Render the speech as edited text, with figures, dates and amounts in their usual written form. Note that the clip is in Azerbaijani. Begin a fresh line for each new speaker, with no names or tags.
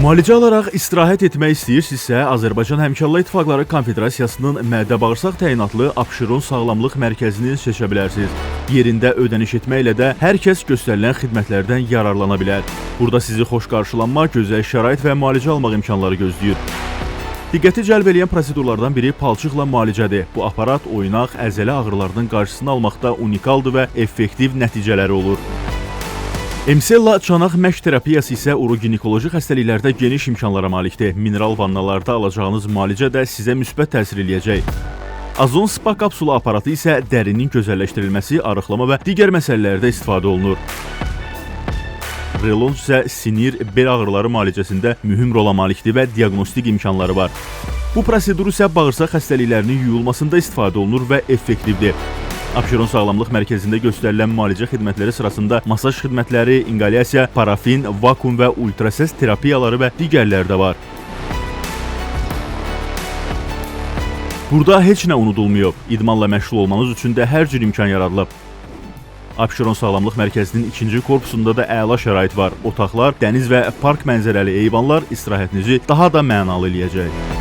Müalicə alaraq istirahət etmək istəyirsinizsə, Azərbaycan Həmkarlar İttifaqları Konfederasiyasının mədə-bağırsaq təyinatlı Abşeron Sağlamlıq Mərkəzini seçə bilərsiniz. Yerində ödəniş etməklə də hər kəs göstərilən xidmətlərdən yararlana bilər. Burada sizi xoş qarşılanma, gözəl şərait və müalicə almaq imkanları gözləyir. Diqqəti cəlb eləyən prosedurlardan biri palçıqla müalicədir. Bu aparat oynaq, əzələ ağrılarının qarşısını almaqda unikaldır və effektiv nəticələri olur. Emsella çanaq məşq terapiyası isə uroginekoloji xəstəliklərdə geniş imkanlara malikdir. Mineral vannalarda alacağınız müalicə də sizə müsbət təsir eləyəcək. Azon spa kapsulu aparatı isə dərinin gözəlləşdirilməsi, arıqlama və digər məsələlərdə istifadə olunur. Relonj isə sinir, bel ağrıları müalicəsində mühüm rola malikdir və diaqnostik imkanları var. Bu prosedur isə bağırsaq xəstəliklərinin yuyulmasında istifadə olunur və effektivdir. Abşeron Sağlamlıq Mərkəzində göstərilən müalicə xidmətləri sırasında masaj xidmətləri, inqalyasiya, parafin, vakuum və ultrasəs terapiyaları və digərləri də var. Burada heç nə unudulmayıb. İdmanla məşğul olmanız üçün də hər cür imkan yaradılıb. Abşeron Sağlamlıq Mərkəzinin ikinci korpusunda da əla şərait var. Otaqlar, dəniz və park mənzərəli eyvanlar istirahətinizi daha da mənalı eləyəcək.